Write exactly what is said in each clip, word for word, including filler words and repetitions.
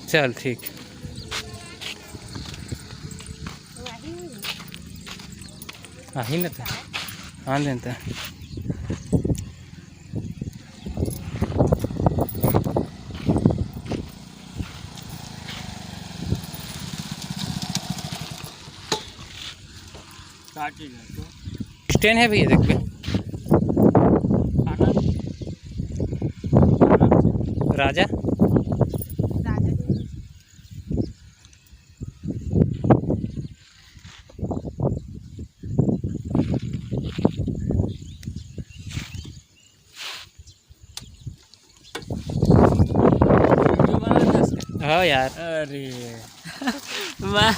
चल ठीक। आही न त, आन देन त। काट ले तो। स्टैंड है भैया, देख बे। राजा। हाँ यार। अरे वाह,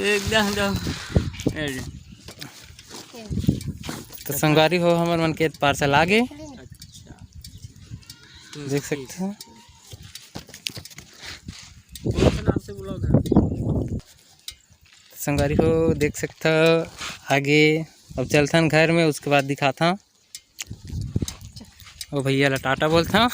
एकदम, एकदम। अरे। तो संगवारी हो, हमर मन के पार्सल आ गे। अच्छा। देख सकत हो। कौन से नाम से ब्लॉग है? संगवारी हो, देख सकत हो आगे। अब चलथन घर में, उसके बाद दिखाथन। ओ भैया ला टाटा बोलथन।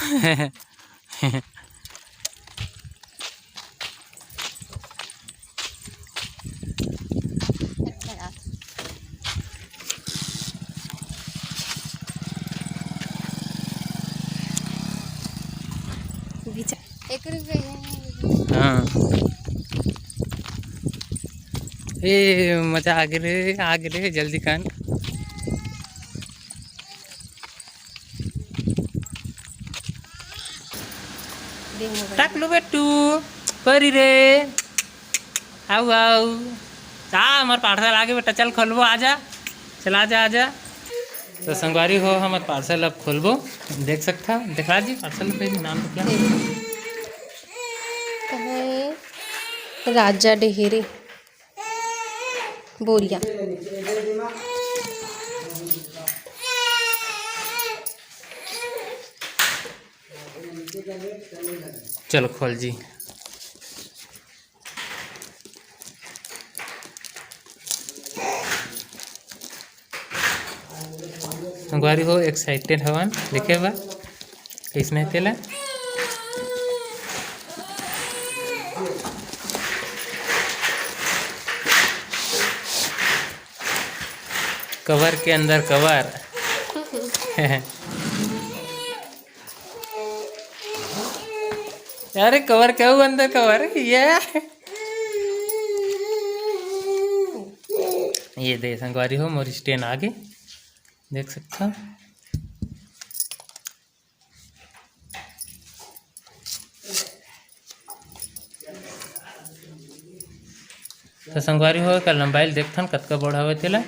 एक रुपये। हाँ। ए, मजा आ गे रे, आ गे रे, जल्दी कान। टकलू बेटू, परी रे, आऊ, आऊ। आ, हमर पार्सल आ गे बेटा, चल खोलबो, आजा। चल, आजा, आजा। तो संगवारी हो, हमर पार्सल अब खोलबो। देख सकत हो, दिखला जी पार्सल पे नाम लिखला। कहाँ है? राजा डेहरी। बोरिया। चलो खोल जी। संगवारी हो, एक्साइटेड हवन देखे बर कइसने हे तेला। कवर के अंदर कवर। अरे कवर के अंदर कवर ये। ये दे संगवारी हो, मोर स्टैंड आ गे, देख सकत हो। तो संगवारी हो, एकर लंबाई ल देखथन कतका बड़ हवे तेला।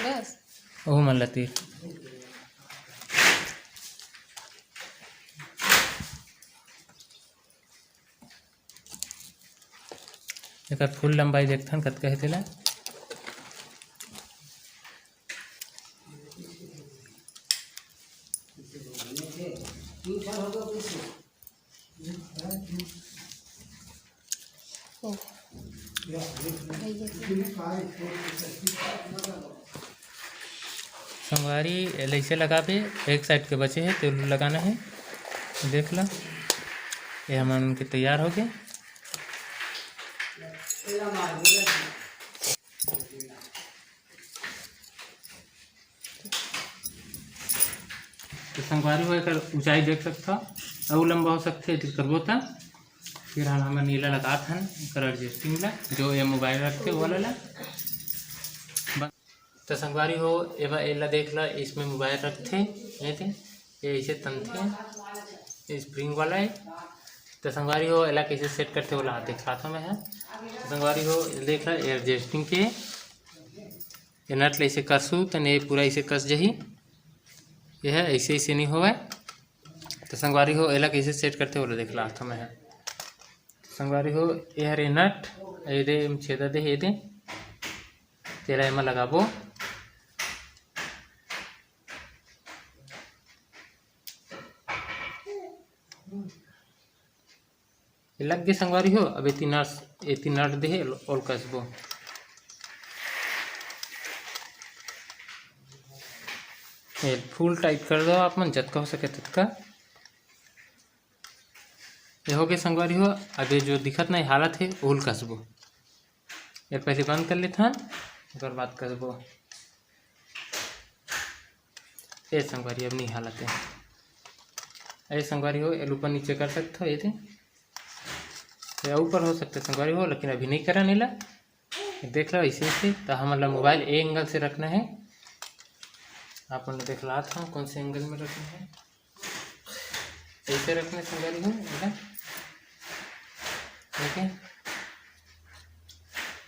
बस। ओहू मन ला तीर। एकर फुल लंबाई देखथन कतका हे तेला। संगवारी, एला अइसे लगाबे, एक साइड के बचे हे, तेला लगाना हे। देख ला, ये हमन के तैयार हो गे। तो संगवारी हो, एकर ऊंचाई देख सकथव, अउ लंबा हो सकथे, यदि करबो त। फिलहाल हमन नीला लगात हन, एकर एडजस्टिंग ला, जो ये मोबाइल रखथे, वो वाला ला। तो संगवारी हो, एमा एला देख ला, इसमें मोबाइल रखथे, ये दे, ये ऐसे तनथे, ये स्प्रिंग वाला है। तो संगवारी हो, एला कैसे सेट करथे, ओला दिखात हूँ मैं ह। तो संगवारी हो, देख ला, एडजस्टिंग के ये नट ले ऐसे कसू, तने ये पूरा ऐसे कस जही। ये है, ऐसे, ऐसे नहीं होवे। तो संगवारी हो, एला कैसे सेट करथे, ओला दिखलात हूँ मैं ह। संगवारी हो, ये हरे नट, ये दे छेदा दे, ये दे। तेला एमा लगाबो। ये लग गे संगवारी हो, अब एती नट, एती नट दे हे, ओल कसबो। ये full tight कर दो आप मन, जतका हो सके ततका। ये हो गए संगवारी हो। अब ये जो दिखत नहीं हालत है, ओल कसबो। ये पहले बंद कर लेथन, ओकर बाद कसबो। ये संगवारी अब नहीं हालत है। ये संगवारी हो, ये ऊपर नीचे कर सकते हो, ये दे। ये ऊपर हो सकते संगवारी हो, लेकिन अभी नहीं करा नीला। देख लो ऐसे, ऐसे तो हमन ला मोबाइल ए एंगल से रखना है। आप मन ला देखलात हूँ कौन से एंगल में रखना है। ऐसे रखना है संगवारी हो, एकदम। ठीक है,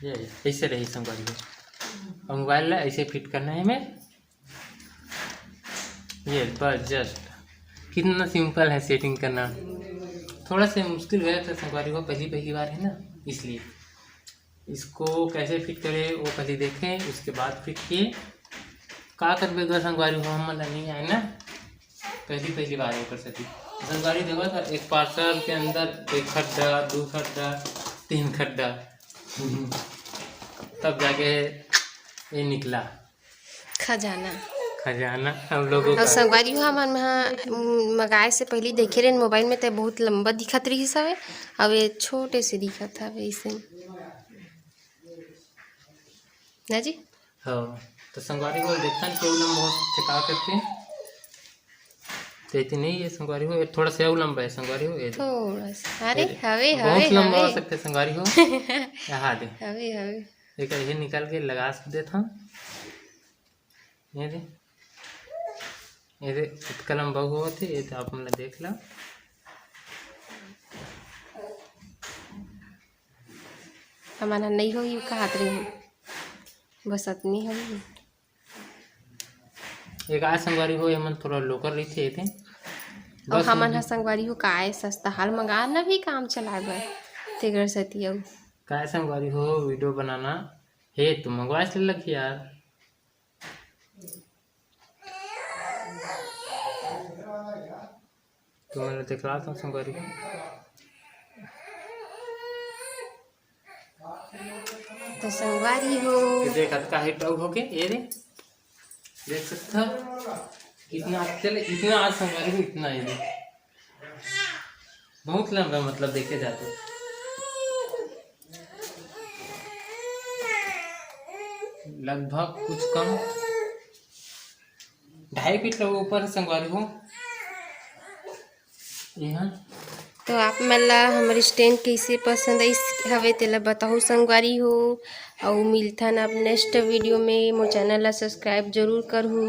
ये ऐसे रही संगवारी हो। और मोबाइल ला ऐसे फिट करना है हमें। ये बस जस्ट कितना सिंपल है सेटिंग करना। थोड़ा सा मुश्किल हो जाता है संगवारी हो, पहली पहली बार है ना, इसलिए। इसको कैसे फिट करें वो पहले देखें, उसके बाद फिट किए। का करबे गा संगवारी हो, हमन ला नहीं आए ना, पहली पहली बार ओकर सेती। संगवारी देखो तो एक पार्सल के अंदर एक खड्डा, दो खड्डा, तीन खड्डा, तब जाके ये निकला खजाना। खजाना हम लोगों और का। संगवारी हो, हमन ह मंगाए से पहले देखे रहे मोबाइल में, तो बहुत लंबा दिखत रहिस हवे, अब ये छोटे से दिखत हवे ऐसे ना जी। हाँ, तो संगवारी हो देखथन केऊ लंबा हो सकथे का करके। तो इतनी नहीं है संगवारी हो, ये थोड़ा सा और लंबा है संगवारी हो, ये दे। थोड़ा सा, अरे ये दे। हवे, बहुत हवे, लंबा हो हवे। सकथे संगवारी हो। यहाँ दे। हवे, हवे। एक ये निकाल के लगा देथन। ये दे, ये दे, इतका लंबा होवत हे, ये तो आप मन ला देख ला। हमन ह नइ होही, कहत रही, बस अतनी होही। एक आय संगवारी हो, एमन थोड़ा लोकल रहिथे, ये दे। अउ बस हमन ह संगवारी हो, काय सस्ता हाल मंगा ना भी काम चलाए बर, तेकर सेती अउ। काय संगवारी हो, वीडियो बनाना हे तो मंगवाए से लगही यार। तुमन ला देखलात हूँ संगवारी। तो संगवारी हो। ये देख, अतका height अउ होके, ये रे। देख सकत हव? कितना, चले, इतना आज संगवारी हो, इतना ये दे। बहुत लंबा, मतलब, देखे जाते। लगभग कुछ कम ढाई फीट के ऊपर संगवारी हो। यहाँ। तो आप मन ला हमर stand कैसे पसंद आइस हवे, तेला बताहू संगवारी हो। अउ मिलथन आप next video में। मोर channel ला subscribe जरूर करहू।